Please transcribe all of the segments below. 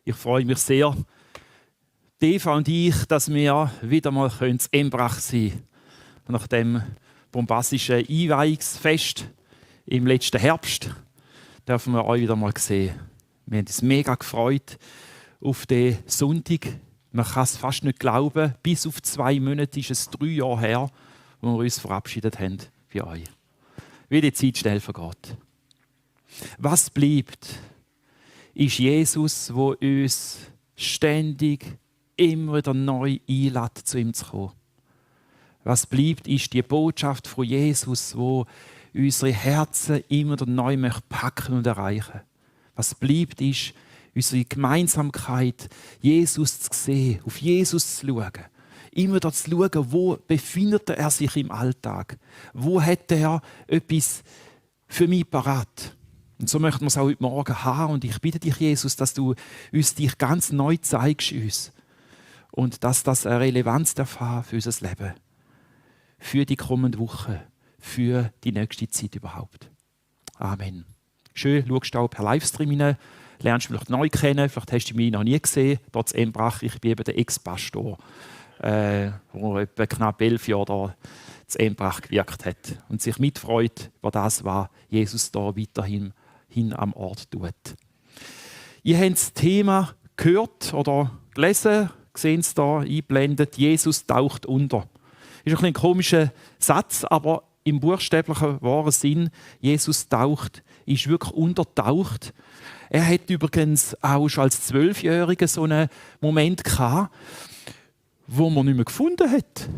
Ich freue mich sehr, Eva und ich, dass wir wieder mal in Embrach sein können. Nach dem bombastischen Einweihungsfest im letzten Herbst dürfen wir euch wieder mal sehen. Wir haben uns mega gefreut auf den Sonntag. Man kann es fast nicht glauben. Bis auf 2 Monate ist es 3 Jahre her, wo wir uns verabschiedet haben für euch. Wie die Zeit schnell vergeht. Was bleibt, ist Jesus, der uns ständig immer wieder neu einlädt, zu ihm zu kommen. Was bleibt, ist die Botschaft von Jesus, wo unsere Herzen immer wieder neu packen und erreichen. Was bleibt, ist unsere Gemeinsamkeit, Jesus zu sehen, auf Jesus zu schauen. Immer wieder zu schauen, wo befindet er sich im Alltag? Wo hat er etwas für mich parat? Und so möchten wir es auch heute Morgen haben. Und ich bitte dich, Jesus, dass du uns dich ganz neu zeigst uns. Und dass das eine Relevanz erfährt für unser Leben. Für die kommende Woche. Für die nächste Zeit überhaupt. Amen. Schön, schaust du auch per Livestream rein. Lernst du mich vielleicht neu kennen. Vielleicht hast du mich noch nie gesehen. Dort in Embrach. Ich bin eben der Ex-Pastor, der etwa knapp 11 Jahre da in Embrach gewirkt hat. Und sich mitfreut über das, was Jesus da weiterhin am Ort tut. Ihr habt das Thema gehört oder gelesen, sehen es hier eingeblendet, Jesus taucht unter. Ist ein komischer Satz, aber im buchstäblichen wahren Sinn, Jesus taucht, ist wirklich untertaucht. Er hat übrigens auch schon als 12-Jähriger so einen Moment gehabt, wo man nicht mehr gefunden hat.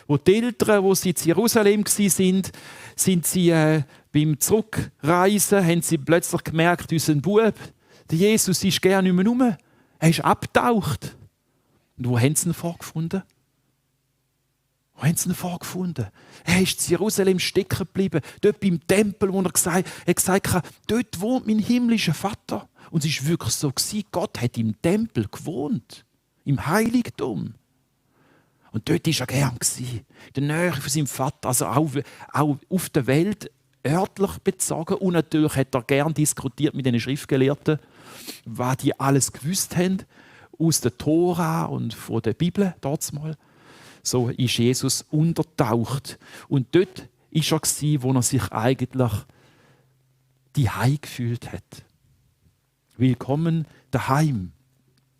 Wo die Eltern, wo sie in Jerusalem waren, sind sie beim Zurückreisen, haben sie plötzlich gemerkt, unser Bub, der Jesus, ist gerne nicht mehr rum. Er ist abgetaucht. Und wo haben sie ihn vorgefunden? Wo haben sie ihn vorgefunden? Er ist in Jerusalem stecken geblieben, dort beim Tempel, wo er gesagt hat, dort wohnt mein himmlischer Vater. Und es war wirklich so, Gott hat im Tempel gewohnt, im Heiligtum. Und dort war er gern, in der Nähe von seinem Vater, also auch auf der Welt örtlich bezogen. Und natürlich hat er gern diskutiert mit den Schriftgelehrten, was die alles gewusst haben, aus der Tora und von der Bibel damals. So ist Jesus untertaucht. Und dort war er, wo er sich eigentlich daheim gefühlt hat. Willkommen daheim,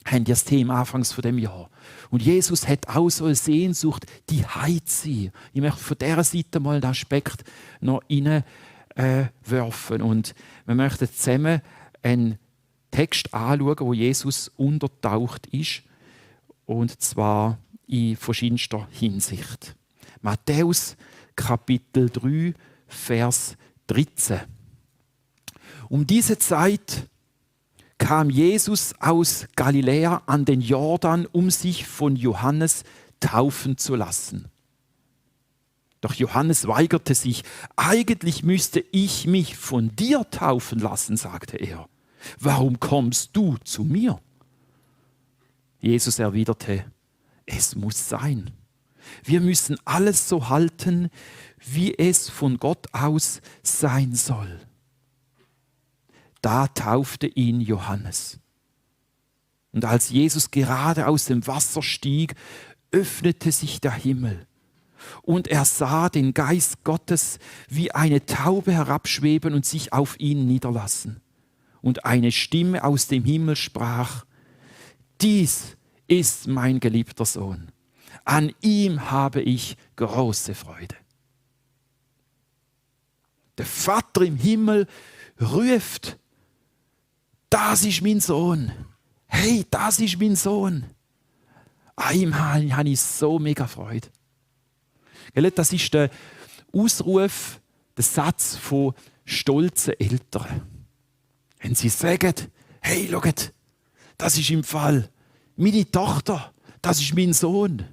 haben das Thema anfangs von dem Jahr. Und Jesus hat auch so eine Sehnsucht, daheim zu sein. Ich möchte von dieser Seite mal den Aspekt noch hineinwerfen. Und wir möchten zusammen einen Text anschauen, wo Jesus untertaucht ist. Und zwar in verschiedenster Hinsicht. Matthäus Kapitel 3, Vers 13. Um diese Zeit kam Jesus aus Galiläa an den Jordan, um sich von Johannes taufen zu lassen. Doch Johannes weigerte sich. Eigentlich müsste ich mich von dir taufen lassen, sagte er. Warum kommst du zu mir? Jesus erwiderte, es muss sein. Wir müssen alles so halten, wie es von Gott aus sein soll. Da taufte ihn Johannes. Und als Jesus gerade aus dem Wasser stieg, öffnete sich der Himmel. Und er sah den Geist Gottes wie eine Taube herabschweben und sich auf ihn niederlassen. Und eine Stimme aus dem Himmel sprach, dies ist mein geliebter Sohn. An ihm habe ich große Freude. Der Vater im Himmel ruft, das ist mein Sohn. Hey, das ist mein Sohn. An ihm habe ich so mega Freude. Das ist der Ausruf, der Satz von stolzen Eltern. Wenn sie sagen, hey, schaut, das ist im Fall meine Tochter, das ist mein Sohn.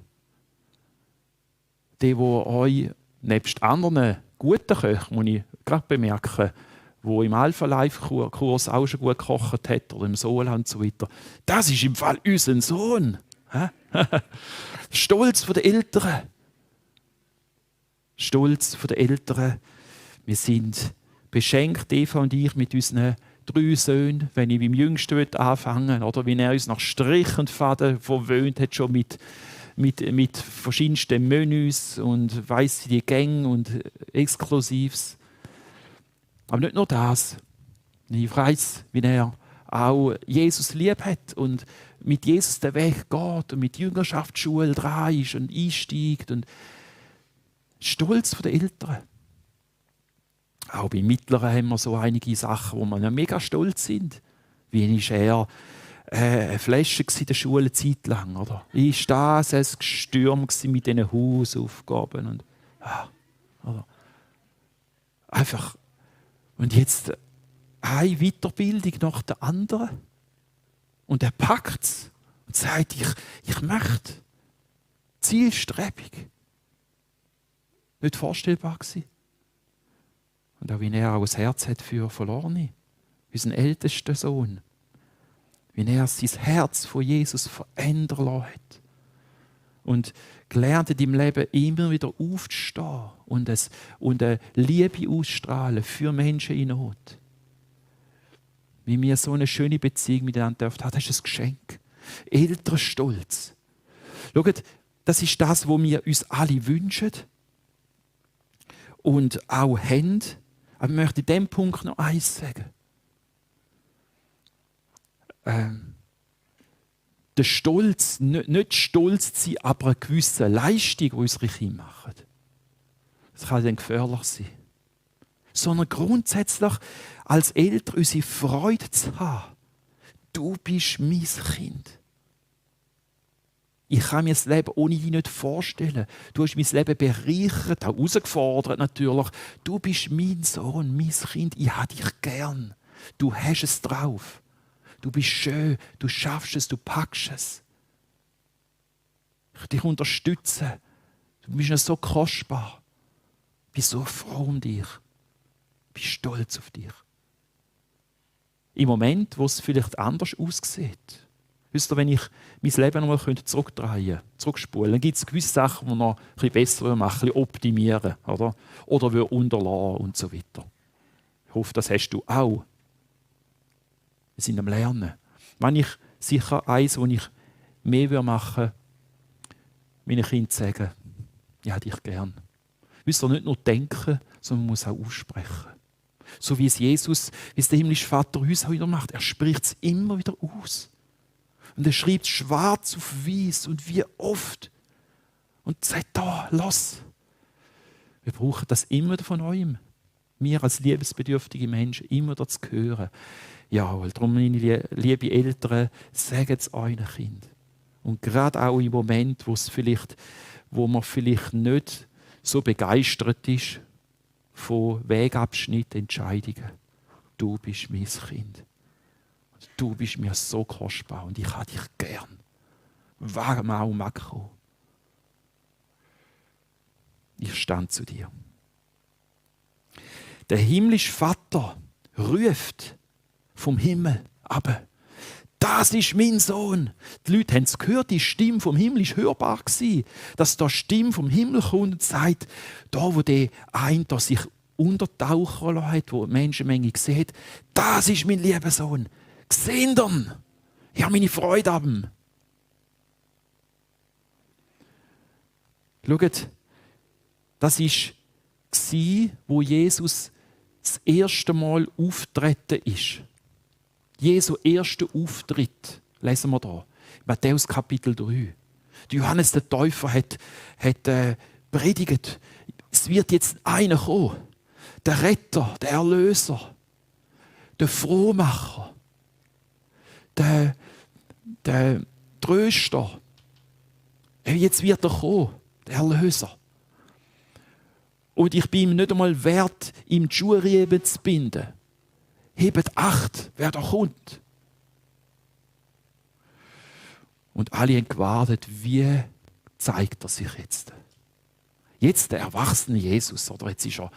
Der euch nebst anderen guten Köchen, muss ich gerade bemerken, der im Alpha-Life-Kurs auch schon gut gekocht hat oder im Sola und so weiter. Das ist im Fall unser Sohn. Stolz von den Eltern. Stolz von den Eltern. Wir sind beschenkt, Eva und ich, mit unseren 3 Söhne, wenn ich beim Jüngsten anfangen will, oder wie er uns nach Strich und Faden verwöhnt hat, schon mit verschiedensten Menüs und weiss die Gänge und Exklusivs. Aber nicht nur das. Ich weiss, wie er auch Jesus lieb hat und mit Jesus den Weg geht und mit Jüngerschaftsschule dran ist und einsteigt und Stolz von den Eltern. Auch beim Mittleren haben wir so einige Sachen, wo wir ja mega stolz sind. Wie ist er eine Flasche in der Schule eine Zeit lang, oder? Ist das ein Gestürm mit diesen Hausaufgaben und oder? Einfach. Und jetzt eine Weiterbildung nach der anderen. Und er packt es und sagt, ich möchte. Zielstrebig. Nicht vorstellbar gewesen. Und auch wie er auch ein Herz hat für Verlorene, unseren ältesten Sohn. Wie er sein Herz von Jesus verändern lassen hat. Und gelernt hat im Leben immer wieder aufzustehen und eine Liebe ausstrahlen für Menschen in Not. Wie wir so eine schöne Beziehung miteinander dürfen haben, das ist ein Geschenk. Elternstolz. Schaut, das ist das, was wir uns alle wünschen und auch haben. Aber ich möchte in diesem Punkt noch eins sagen. Der Stolz, nicht stolz zu sein, aber eine gewisse Leistung, die unsere Kinder machen. Das kann dann gefährlich sein. Sondern grundsätzlich als Eltern unsere Freude zu haben. Du bist mein Kind. Ich kann mir das Leben ohne dich nicht vorstellen. Du hast mein Leben bereichert, auch herausgefordert natürlich. Du bist mein Sohn, mein Kind. Ich habe dich gern. Du hast es drauf. Du bist schön, du schaffst es, du packst es. Ich dich unterstützen. Du bist noch so kostbar. Ich bin so froh um dich. Ich bin stolz auf dich. Im Moment, wo es vielleicht anders aussieht. Wisst ihr, wenn ich mein Leben noch mal zurückdrehen, zurückspulen, dann gibt es gewisse Sachen, die wir noch ein bisschen besser machen, ein bisschen optimieren, oder unterlassen und so weiter. Ich hoffe, das hast du auch. Wir sind am Lernen. Wenn ich sicher eins, was ich mehr machen würde, meinen Kindern sagen, ich habe dich gern. Wisst ihr, nicht nur denken, sondern man muss auch aussprechen. So wie es Jesus, wie es der himmlische Vater uns auch wieder macht. Er spricht es immer wieder aus. Und er schreibt es schwarz auf weiß und wie oft. Und sagt, da, lass. Wir brauchen das immer wieder von euch. Wir als liebesbedürftige Menschen immer wieder zu hören. Ja, weil darum, meine lieben Eltern, sagen es euren Kindern. Und gerade auch im Moment, wo man vielleicht nicht so begeistert ist von Wegabschnitten, Entscheidungen. Du bist mein Kind. Du bist mir so kostbar und ich habe dich gern. Warum auch Makro? Ich stand zu dir. Der himmlische Vater ruft vom Himmel ab. Das ist mein Sohn. Die Leute haben es gehört, die Stimme vom Himmel war hörbar gewesen, dass da Stimme vom Himmel kommt und sagt, da wo der eine da sich untertauchen lassen hat, wo die Menschenmenge sieht, das ist mein lieber Sohn. Seht ihn! Ich habe meine Freude an ihm. Schaut, das war, wo Jesus das erste Mal auftreten ist. Jesu erster Auftritt, lesen wir da, Matthäus Kapitel 3. Johannes der Täufer hat predigt, es wird jetzt einer kommen, der Retter, der Erlöser, der Frohmacher, der Tröster. Jetzt wird er kommen, der Erlöser. Und ich bin ihm nicht einmal wert, ihm die Schuhe zu binden. Hebt Acht, wer da kommt. Und alle haben gewartet, wie zeigt er sich jetzt? Jetzt der erwachsene Jesus, oder jetzt ist er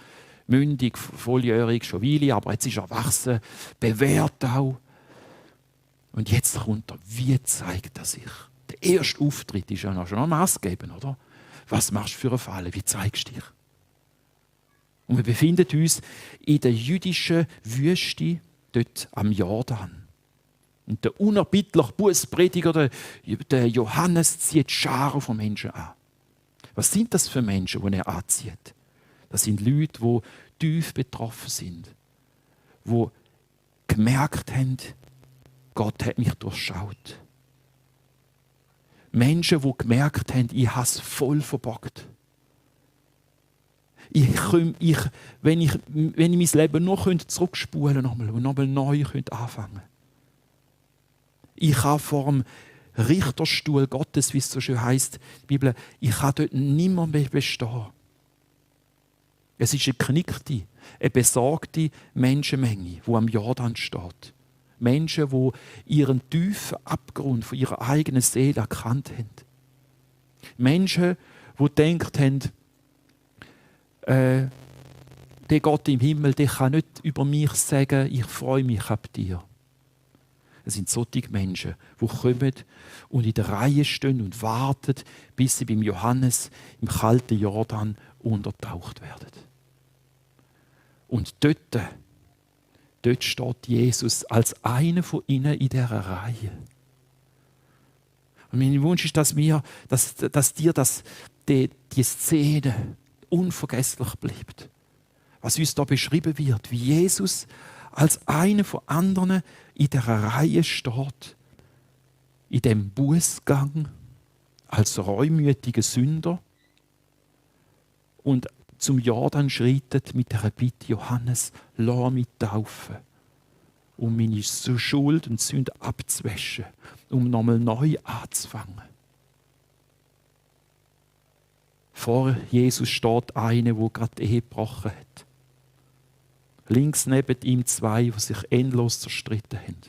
mündig, volljährig, schon Weile, aber jetzt ist er erwachsen, bewährt auch. Und jetzt kommt er, wie zeigt er sich? Der erste Auftritt ist ja noch schon maßgebend, oder? Was machst du für einen Fall? Wie zeigst du dich? Und wir befinden uns in der jüdischen Wüste dort am Jordan. Und der unerbittliche Bußprediger, der Johannes, zieht Scharen von Menschen an. Was sind das für Menschen, die er anzieht? Das sind Leute, die tief betroffen sind, die gemerkt haben, Gott hat mich durchschaut. Menschen, die gemerkt haben, ich habe es voll verbockt. Wenn ich mein Leben nur zurückspulen könnte und nochmal neu anfangen könnte. Ich kann vor dem Richterstuhl Gottes, wie es so schön heisst, die Bibel, ich kann dort nimmer mehr bestehen. Es ist eine geknickte, eine besorgte Menschenmenge, die am Jordan steht. Menschen, die ihren tiefen Abgrund von ihrer eigenen Seele erkannt haben. Menschen, die gedacht haben, der Gott im Himmel, der kann nicht über mich sagen, ich freue mich ab dir. Es sind solche Menschen, die kommen und in der Reihe stehen und warten, bis sie beim Johannes im kalten Jordan untertaucht werden. Und dort steht Jesus als einer von ihnen in dieser Reihe. Und mein Wunsch ist, dass dir die Szene unvergesslich bleibt. Was uns da beschrieben wird, wie Jesus als einer von anderen in dieser Reihe steht, in dem Bußgang, als reumütiger Sünder und zum Jordan schreitet mit der Bitte, Johannes, lass mich taufen, um meine Schuld und Sünde abzuwaschen, um nochmal neu anzufangen. Vor Jesus steht einer, der gerade die Ehe gebrochen hat. Links neben ihm zwei, die sich endlos zerstritten haben.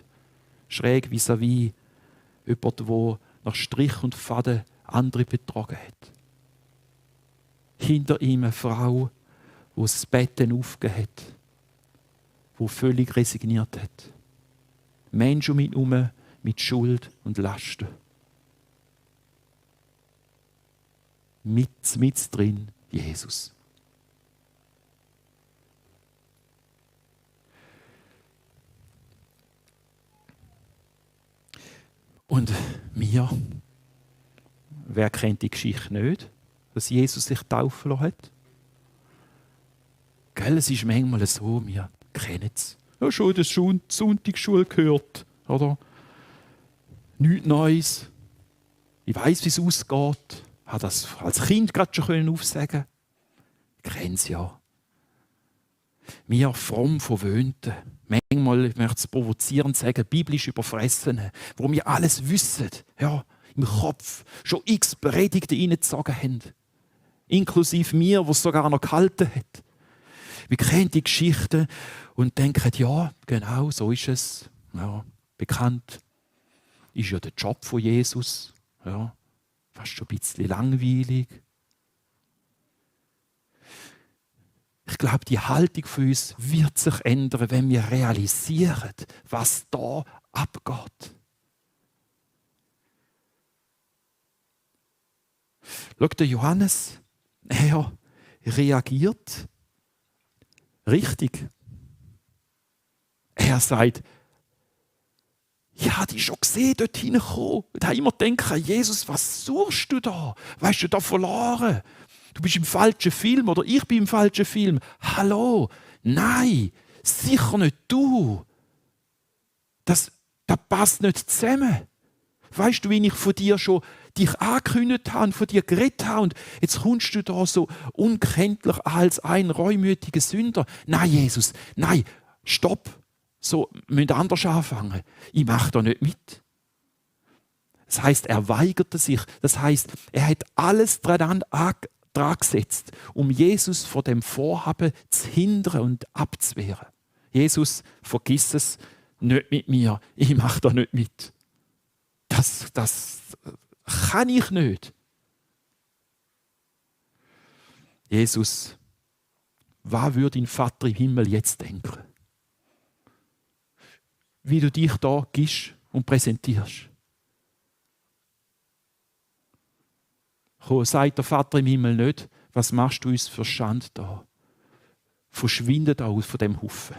Schräg vis-à-vis jemand, der nach Strich und Faden andere betrogen hat. Hinter ihm eine Frau, die das Betten aufgegeben hat, die völlig resigniert hat. Menschen um ihn herum mit Schuld und Lasten. Mit drin Jesus. Und mir, wer kennt die Geschichte nicht, dass Jesus sich taufen lassen hat? Gell, es ist manchmal so, wir kennen es. Ja, schon in der Sonntagsschule gehört, oder? Nichts Neues. Ich weiss, wie es ausgeht. Ich habe das als Kind gerade schon aufsagen. Ich kenne es ja. Wir fromm Verwöhnten, manchmal, ich möchte es provozierend sagen, biblisch Überfressene, wo wir alles wissen, ja, im Kopf schon x Predigten reingezogen haben. Inklusive mir, was es sogar noch gehalten hat. Wir kennen die Geschichten und denken, ja, genau, so ist es. Ja, bekannt ist ja der Job von Jesus. Ja, fast schon ein bisschen langweilig. Ich glaube, die Haltung von uns wird sich ändern, wenn wir realisieren, was da abgeht. Schau, der Johannes, er reagiert richtig. Er sagt, ich habe dich schon gesehen, dort hineinkommen. Und habe immer gedacht, Jesus, was suchst du da? Weißt du, da verloren? Du bist im falschen Film oder ich bin im falschen Film. Hallo? Nein, sicher nicht du. Das passt nicht zusammen. Weißt du, wie ich von dir schon dich angekündigt habe und von dir geredet habe und jetzt kommst du da so unkenntlich als ein reumütiger Sünder. Nein, Jesus, nein, stopp. So, wir müssen anders anfangen. Ich mache da nicht mit. Das heisst, er weigerte sich. Das heisst, er hat alles dran gesetzt, um Jesus vor dem Vorhaben zu hindern und abzuwehren. Jesus, vergiss es nicht mit mir. Ich mache da nicht mit. Das kann ich nicht. Jesus, was würde dein Vater im Himmel jetzt denken? Wie du dich da gibst und präsentierst. Sagt der Vater im Himmel nicht, was machst du uns für Schande da? Verschwinde da aus von dem Haufen.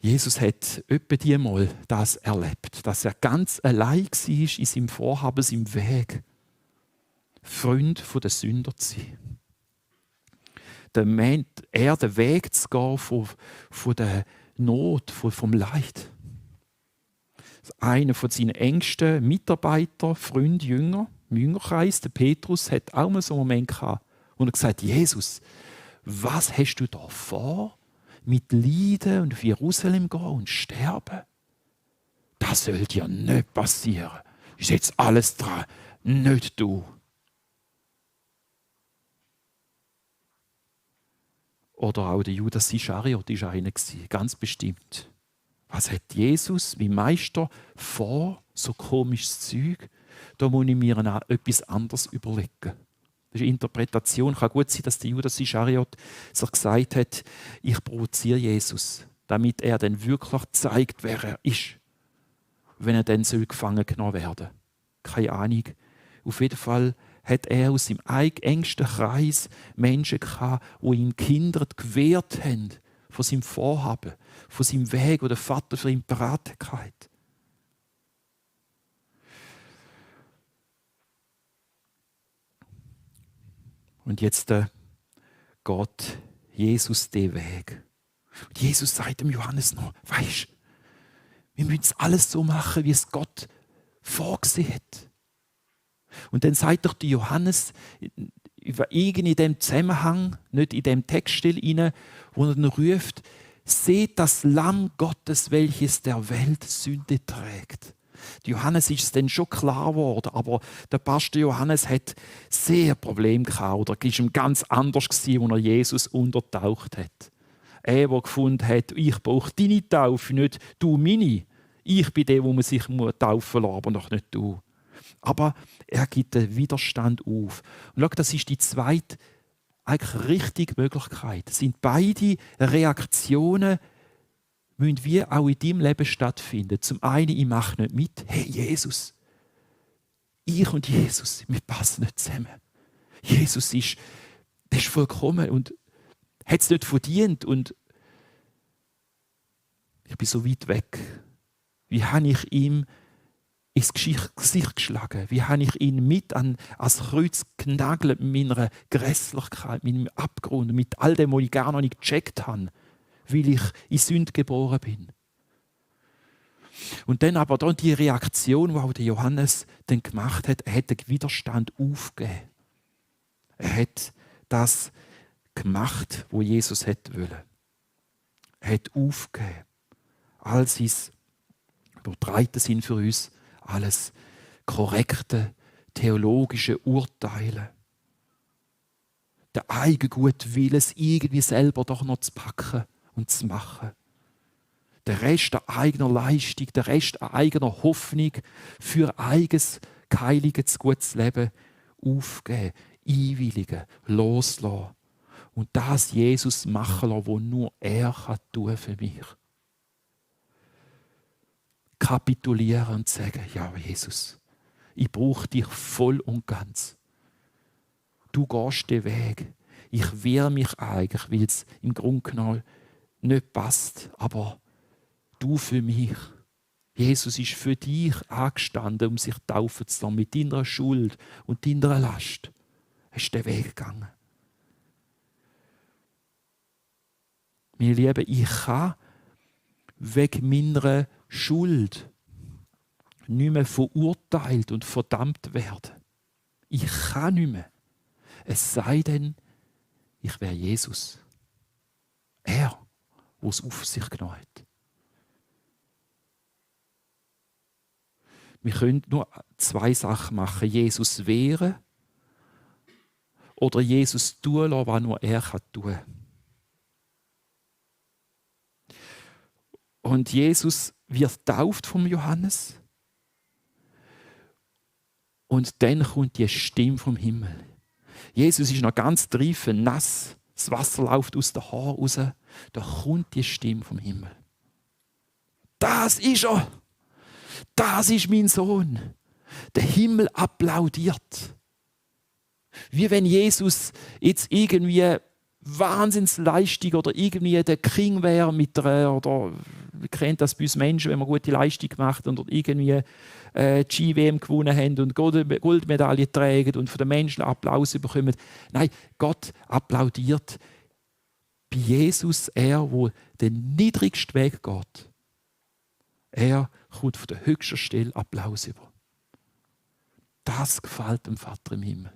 Jesus hat etwa diesmal das erlebt, dass er ganz allein war in seinem Vorhaben, seinem Weg, Freund der Sünder zu sein. Den Weg zu gehen von der Not, vom Leid. Einer von seinen engsten Mitarbeiter, Freund, Jünger, im Jüngerkreis, der Petrus, hat auch mal so einen Moment gehabt, wo er gesagt hat: Jesus, was hast du da vor? Mit Leiden und auf Jerusalem gehen und sterben? Das soll dir nicht passieren. Ist jetzt alles dran, nicht du. Oder auch der Judas Ischariot war einer, ganz bestimmt. Was hat Jesus, mein Meister, vor? So komisches Zeug. Da muss ich mir auch etwas anderes überlegen. Das ist eine Interpretation. Kann gut sein, dass der Judas Ischariot sich gesagt hat, ich provoziere Jesus, damit er dann wirklich zeigt, wer er ist, wenn er dann gefangen genommen werden soll. Keine Ahnung. Auf jeden Fall hat er aus seinem engsten Kreis Menschen gehabt, die ihn gehindert, gewehrt haben von seinem Vorhaben, von seinem Weg, den der Vater für ihn parat hatte. Und jetzt geht Jesus den Weg. Und Jesus sagt dem Johannes noch: Weisst, wir müssen alles so machen, wie es Gott vorgesehen hat. Und dann sagt doch der Johannes in dem Zusammenhang, nicht in dem Textstil hinein, wo er dann ruft: Seht das Lamm Gottes, welches der Welt Sünde trägt. Der Johannes ist es dann schon klar geworden, aber der Pastor Johannes hat sehr Probleme gehabt, oder war ihm ganz anders gewesen, als er Jesus untertaucht hat. Er, der gefunden hat, ich brauche deine Taufe, nicht du meine. Ich bin der, wo man sich taufen lassen muss, aber noch nicht du. Aber er gibt den Widerstand auf. Und schau, das ist die zweite eigentlich richtige Möglichkeit. Das sind beide Reaktionen, müssen wie auch in deinem Leben stattfinden. Zum einen, ich mache nicht mit. Hey, Jesus, ich und Jesus, wir passen nicht zusammen. Jesus ist vollkommen und hat es nicht verdient. Und ich bin so weit weg. Wie habe ich ihm ins Gesicht geschlagen? Wie habe ich ihn mit ans Kreuz genagelt mit meiner Grässlichkeit, mit meinem Abgrund, mit all dem, was ich gar noch nicht gecheckt habe, weil ich in Sünde geboren bin. Und dann aber dann die Reaktion, die auch der Johannes dann gemacht hat, er hat den Widerstand aufgegeben. Er hat das gemacht, was Jesus hätte wollen. Er hat aufgegeben. All sein übertreiten sind für uns alles korrekte theologische Urteile. Der eigene gute Wille, es irgendwie selber doch noch zu packen und zu machen. Der Rest an eigener Leistung, der Rest an eigener Hoffnung für eigenes, heiliges, gutes Leben aufgeben, einwilligen, loslassen. Und das Jesus machen lassen, was nur er tun für mich. Kapitulieren und sagen: Ja, Jesus, ich brauche dich voll und ganz. Du gehst den Weg. Ich wehre mich eigentlich, weil es im Grunde genommen nicht passt. Aber du für mich. Jesus ist für dich angestanden, um sich taufen zu lassen, mit deiner Schuld und deiner Last. Er ist den Weg gegangen. Meine Lieben, ich kann wegen meiner Schuld nicht mehr verurteilt und verdammt werden. Ich kann nicht mehr. Es sei denn, ich wäre Jesus. Er, der es auf sich genommen hat. Wir können nur zwei Sachen machen. Jesus wehren oder Jesus tun lassen, was nur er tun kann. Und Jesus wird getauft vom Johannes. Und dann kommt die Stimme vom Himmel. Jesus ist noch ganz triefend, nass. Das Wasser läuft aus den Haaren raus. Da kommt die Stimme vom Himmel. Das ist er. Das ist mein Sohn. Der Himmel applaudiert. Wie wenn Jesus jetzt irgendwie Wahnsinnsleistung oder irgendwie der King wäre mit einer, oder kennt das bei uns Menschen, wenn wir gute Leistung gemacht haben oder irgendwie die Ski-WM gewonnen haben und Goldmedaille tragen und von den Menschen Applaus bekommen. Nein, Gott applaudiert bei Jesus, er, wo den niedrigsten Weg geht. Er kommt von der höchsten Stelle Applaus über. Das gefällt dem Vater im Himmel,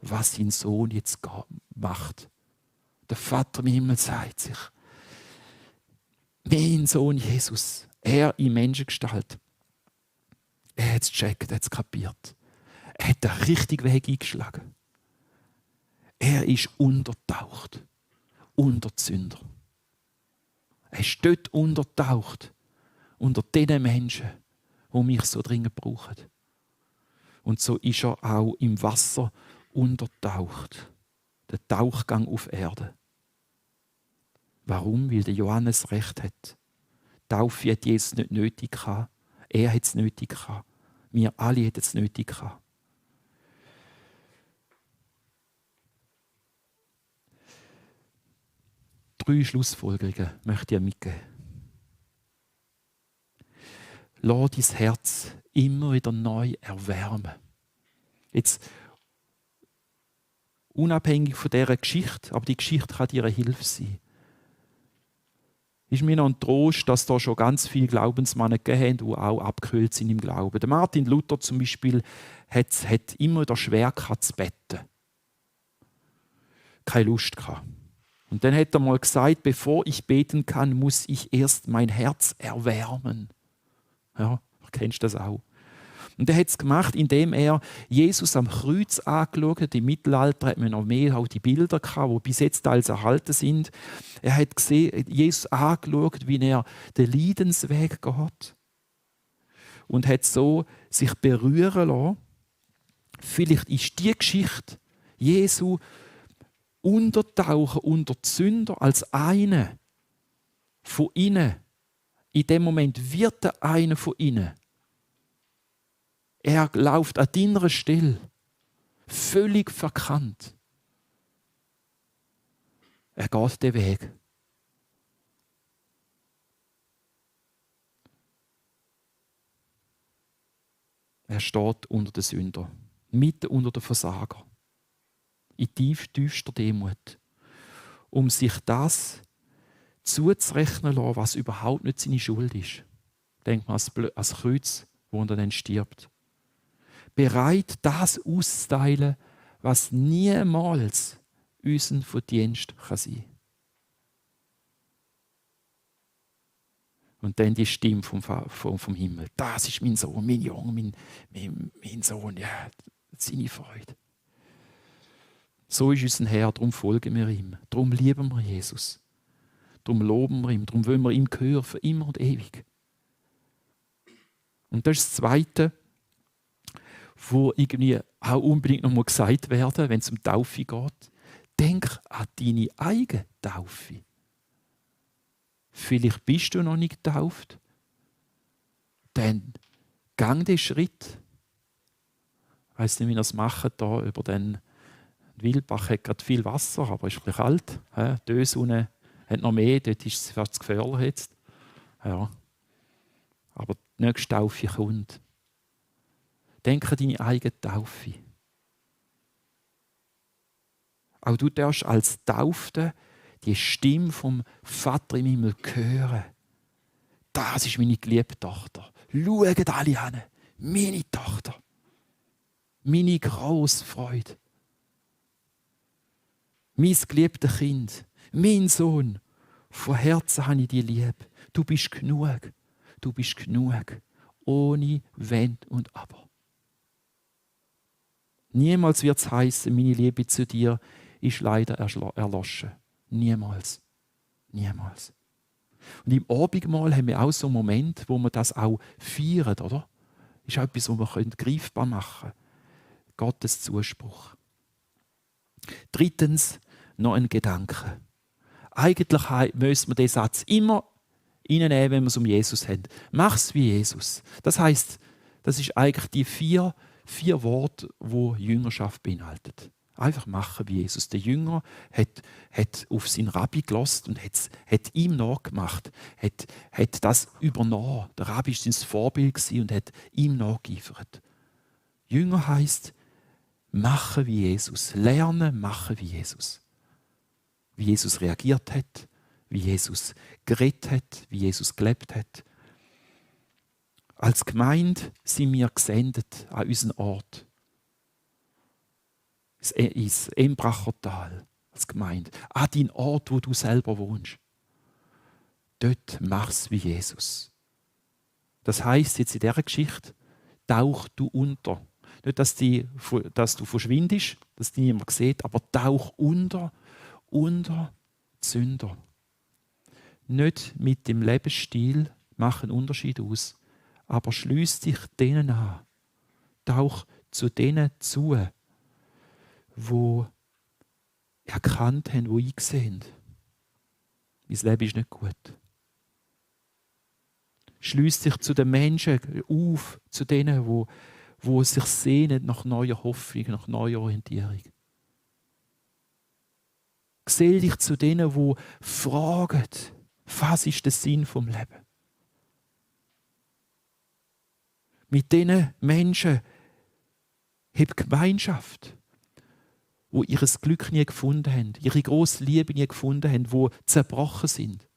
was sein Sohn jetzt macht. Der Vater im Himmel sagt sich, mein Sohn Jesus, er in Menschengestalt, er hat es gecheckt, er hat es kapiert. Er hat den richtigen Weg eingeschlagen. Er ist untertaucht, unter die Sünder. Er ist dort untertaucht, unter den Menschen, die mich so dringend brauchen. Und so ist er auch im Wasser untertaucht. Der Tauchgang auf Erde. Warum? Weil der Johannes recht hat. Die Taufe hat Jesus nicht nötig gehabt. Er hat es nötig gehabt. Wir alle hätten es nötig gehabt. Drei Schlussfolgerungen möchte ich mitgeben. Lass dein Herz immer wieder neu erwärmen. Jetzt unabhängig von dieser Geschichte, aber die Geschichte kann dir eine Hilfe sein. Ist mir noch ein Trost, dass da schon ganz viele Glaubensmänner gegeben haben, die auch abgekühlt sind im Glauben. Der Martin Luther zum Beispiel hat immer wieder schwer gehabt zu beten. Keine Lust gehabt. Und dann hat er mal gesagt, bevor ich beten kann, muss ich erst mein Herz erwärmen. Ja, kennst du das auch? Und er hat es gemacht, indem er Jesus am Kreuz angeschaut hat. Im Mittelalter hat man noch mehr auch die Bilder gehabt, die bis jetzt teils erhalten sind. Er hat gesehen, Jesus angeschaut, wie er den Leidensweg geht. Und hat so sich berühren lassen. Vielleicht ist die Geschichte Jesu untertauchen unter die Sünder als eine von ihnen. In dem Moment wird er einer von ihnen. Er läuft an deiner Stelle, völlig verkannt. Er geht den Weg. Er steht unter den Sündern, mitten unter den Versager, in tiefster Demut, um sich das zuzurechnen lassen, was überhaupt nicht seine Schuld ist. Denk mal ans Kreuz, wo er dann stirbt. Bereit, das auszuteilen, was niemals unser Verdienst kann sein. Und dann die Stimme vom Himmel. Das ist mein Sohn, mein Junge, mein Sohn, ja, seine Freude. So ist unser Herr, darum folgen wir ihm. Darum lieben wir Jesus. Darum loben wir ihm. Darum wollen wir ihm gehören für immer und ewig. Und das ist das Zweite, wo irgendwie auch unbedingt noch mal gesagt werden, wenn es um Taufe geht. Denk an deine eigene Taufe. Vielleicht bist du noch nicht getauft. Dann gang den Schritt. Ich weiss nicht, wie wir es machen hier über den Wildbach. Hat gerade viel Wasser, aber es ist ein bisschen kalt. Die Sonne hat noch mehr, dort ist es fast gefährlich jetzt. Ja. Aber die nächste Taufe kommt. Denke an deine eigene Taufe. Auch du darfst als Taufte die Stimme vom Vater im Himmel hören. Das ist meine geliebte Tochter. Schaut alle an. Meine Tochter. Meine grosse Freude. Mein geliebtes Kind. Mein Sohn. Von Herzen habe ich dich lieb. Du bist genug. Du bist genug. Ohne Wenn und Aber. Niemals wird es heißen, meine Liebe zu dir ist leider erloschen. Niemals. Niemals. Und im Abendmahl haben wir auch so einen Moment, wo wir das auch feiern, oder? Das ist auch etwas, was wir greifbar machen können. Gottes Zuspruch. Drittens, noch ein Gedanke. Eigentlich müssen wir diesen Satz immer reinnehmen, wenn wir es um Jesus haben. Mach es wie Jesus. Das heisst, das ist eigentlich die vier Worte, die Jüngerschaft beinhaltet. Einfach machen wie Jesus. Der Jünger hat auf seinen Rabbi gehört und hat ihm nachgemacht, hat das übernommen. Der Rabbi war sein Vorbild und hat ihm nachgeeifert. Jünger heisst, machen wie Jesus. Lernen, machen wie Jesus. Wie Jesus reagiert hat, wie Jesus geredet hat, wie Jesus gelebt hat. Als Gemeinde sind wir gesendet an unseren Ort. Ins Embracher Tal als Gemeinde. An deinen Ort, wo du selber wohnst. Dort mach's wie Jesus. Das heisst jetzt in dieser Geschichte, tauch du unter. Nicht, dass du verschwindest, dass dich niemand sieht, aber tauch unter die Sünder. Nicht mit dem Lebensstil mach einen Unterschied aus, aber schließ dich denen an. Tauch zu denen zu, die erkannt haben, die eingesehen. Mein Leben ist nicht gut. Schließ dich zu den Menschen auf, zu denen, die sich sehnen nach neuer Hoffnung, nach neuer Orientierung. Gesell dich zu denen, die fragen, was ist der Sinn vom Leben? Mit diesen Menschen hab Gemeinschaft, die ihr Glück nie gefunden haben, ihre grosse Liebe nie gefunden haben, die zerbrochen sind.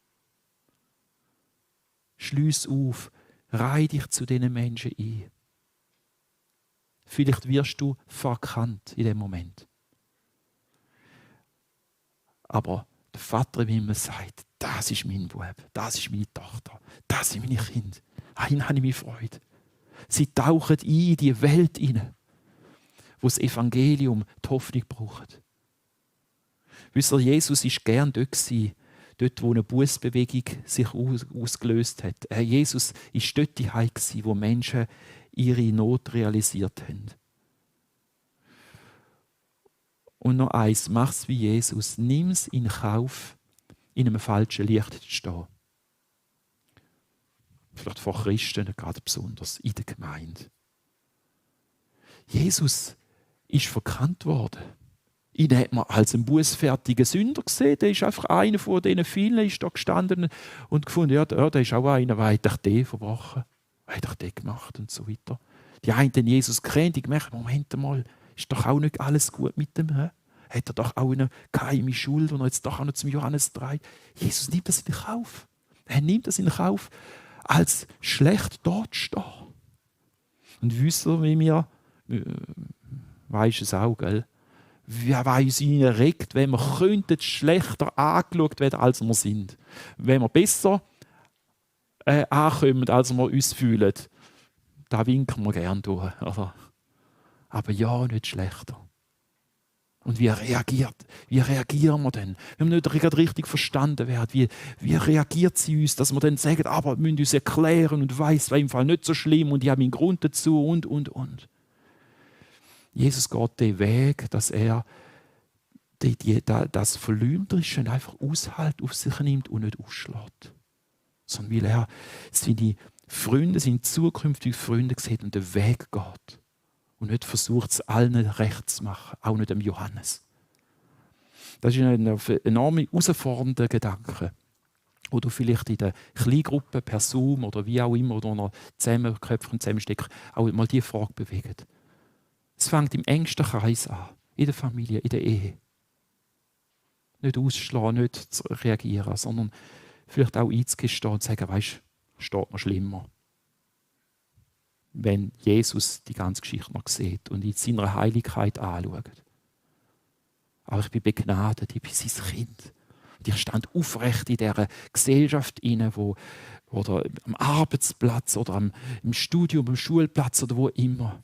Schliess auf, reih dich zu diesen Menschen ein. Vielleicht wirst du verkannt in dem Moment. Aber der Vater im Himmel sagt, das ist mein Bub, das ist meine Tochter, das sind meine Kinder. An ihnen habe ich mich Freude. Sie tauchen in die Welt hinein, wo das Evangelium die Hoffnung braucht. Wisst ihr, Jesus war gern dort, wo eine Bußbewegung sich ausgelöst hat. Jesus war dort daheim, wo Menschen ihre Not realisiert haben. Und noch eins, mach es wie Jesus. Nimm es in Kauf, in einem falschen Licht zu stehen. Vielleicht vor Christen, gerade besonders in der Gemeinde. Jesus ist verkannt worden. Ihn hat man als einen bußfertigen Sünder gesehen. Der ist einfach einer von diesen vielen, ist da gestanden und gefunden, ja, der ist auch einer, der hat den verbrochen, hat den gemacht und so weiter. Die einen den Jesus kennt, die gemerkt, Moment mal, ist doch auch nicht alles gut mit dem. He? Hat er doch auch eine geheime Schuld und jetzt doch auch noch zum Johannes 3. Jesus nimmt das in Kauf. Er nimmt das in Kauf, als schlecht dort stehen. Und wisst ihr, wie wir, weisst es auch, gell? Wie uns regt, wenn wir könnten schlechter angeschaut werden, als wir sind. Wenn wir besser ankommen, als wir uns fühlen, da winken wir gerne durch. Aber ja, nicht schlechter. Und wie reagieren wir denn? Wenn wir nicht richtig verstanden werden, wie reagiert sie uns, dass wir dann sagen, aber wir müssen uns erklären und weiss, war im Fall nicht so schlimm und ich habe meinen Grund dazu und. Jesus geht den Weg, dass er das Verleumderische einfach aushält, auf sich nimmt und nicht ausschlägt. Sondern weil er seine Freunde, seine zukünftigen Freunde sieht und den Weg geht. Und nicht versucht, es allen recht zu machen, auch nicht dem Johannes. Das ist ein enorm herausfordernder Gedanke, wo du vielleicht in der Kleingruppe, per Zoom oder wie auch immer, oder Zusammenköpfen zusammenstecken, auch mal diese Frage bewegt. Es fängt im engsten Kreis an, in der Familie, in der Ehe. Nicht ausschlagen, nicht zu reagieren, sondern vielleicht auch einzugestehen und zu sagen, weisst, steht noch schlimmer. Wenn Jesus die ganze Geschichte noch sieht und in seiner Heiligkeit anschaut. Aber ich bin begnadet, ich bin sein Kind. Und ich stand aufrecht in dieser Gesellschaft inne, oder am Arbeitsplatz oder im Studium, am Schulplatz oder wo immer,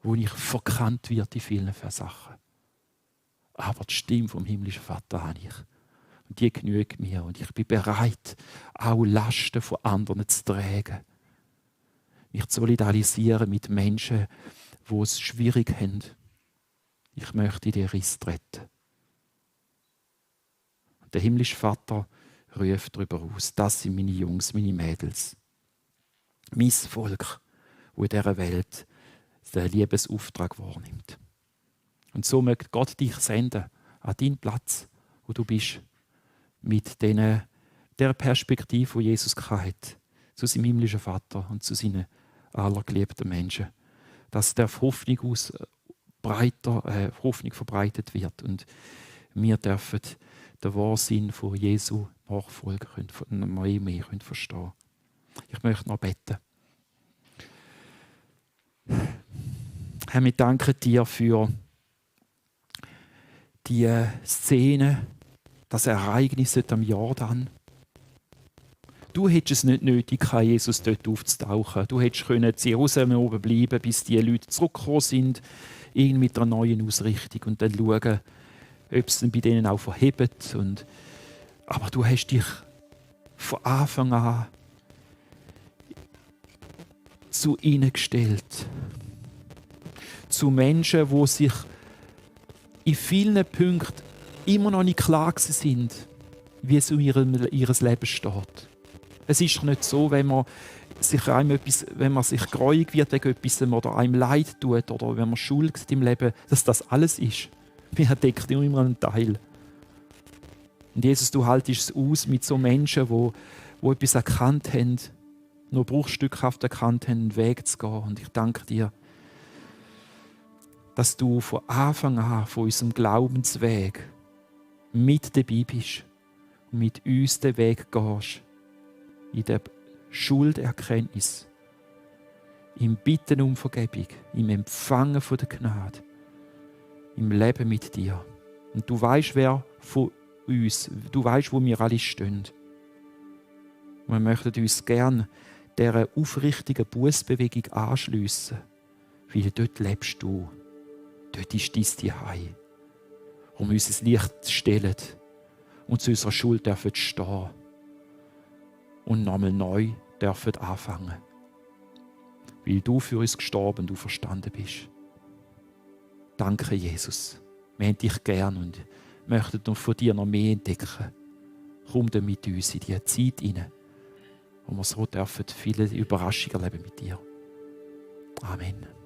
wo ich verkannt wird in vielen Sachen. Aber die Stimme vom himmlischen Vater habe ich. Und die genügt mir. Und ich bin bereit, auch Lasten von anderen zu tragen. Mich zu solidarisieren mit Menschen, die es schwierig haben. Ich möchte den Riss retten. Und der himmlische Vater ruft darüber aus, das sind meine Jungs, meine Mädels. Mein Volk, das in dieser Welt den Liebesauftrag wahrnimmt. Und so möchte Gott dich senden an deinen Platz, wo du bist, mit der Perspektive, die Jesus hatte, zu seinem himmlischen Vater und zu seinen allergeliebten Menschen. Dass Hoffnung verbreitet wird und wir dürfen den Wahrsinn von Jesu Nachfolger mehr verstehen. Ich möchte noch beten. Herr, wir danken dir für die Szene, das Ereignis am Jordan. Du hättest es nicht nötig gehabt, Jesus dort aufzutauchen. Du hättest in Jerusalem oben bleiben, bis die Leute zurückgekommen sind, irgendwie mit einer neuen Ausrichtung und dann schauen, ob es bei denen auch verhebt. Aber du hast dich von Anfang an zu ihnen gestellt. Zu Menschen, die sich in vielen Punkten immer noch nicht klar sind, wie es um ihr Leben steht. Es ist doch nicht so, wenn man sich gräuig wird wegen etwas oder einem leid tut oder wenn man schuldet im Leben, dass das alles ist. Wir decken immer einen Teil. Und Jesus, du haltest es aus mit so Menschen, die etwas erkannt haben, nur bruchstückhaft erkannt haben, einen Weg zu gehen. Und ich danke dir, dass du von Anfang an von unserem Glaubensweg mit dabei bist und mit uns den Weg gehst. In der Schulderkenntnis, im Bitten um Vergebung, im Empfangen von der Gnade, im Leben mit dir. Und du weißt, wer von uns, du weißt, wo wir alle stehen. Und wir möchten uns gerne dieser aufrichtigen Bußbewegung anschliessen, weil dort lebst du. Dort ist dein Zuhause. Um uns ins Licht zu stellen und zu unserer Schuld dürfen stehen und nochmal neu dürfen anfangen. Weil du für uns gestorben und verstanden bist. Danke, Jesus. Wir haben dich gern und möchten von dir noch mehr entdecken. Komm dann mit uns in diese Zeit hinein, wo wir so dürfen viele Überraschungen erleben mit dir. Amen.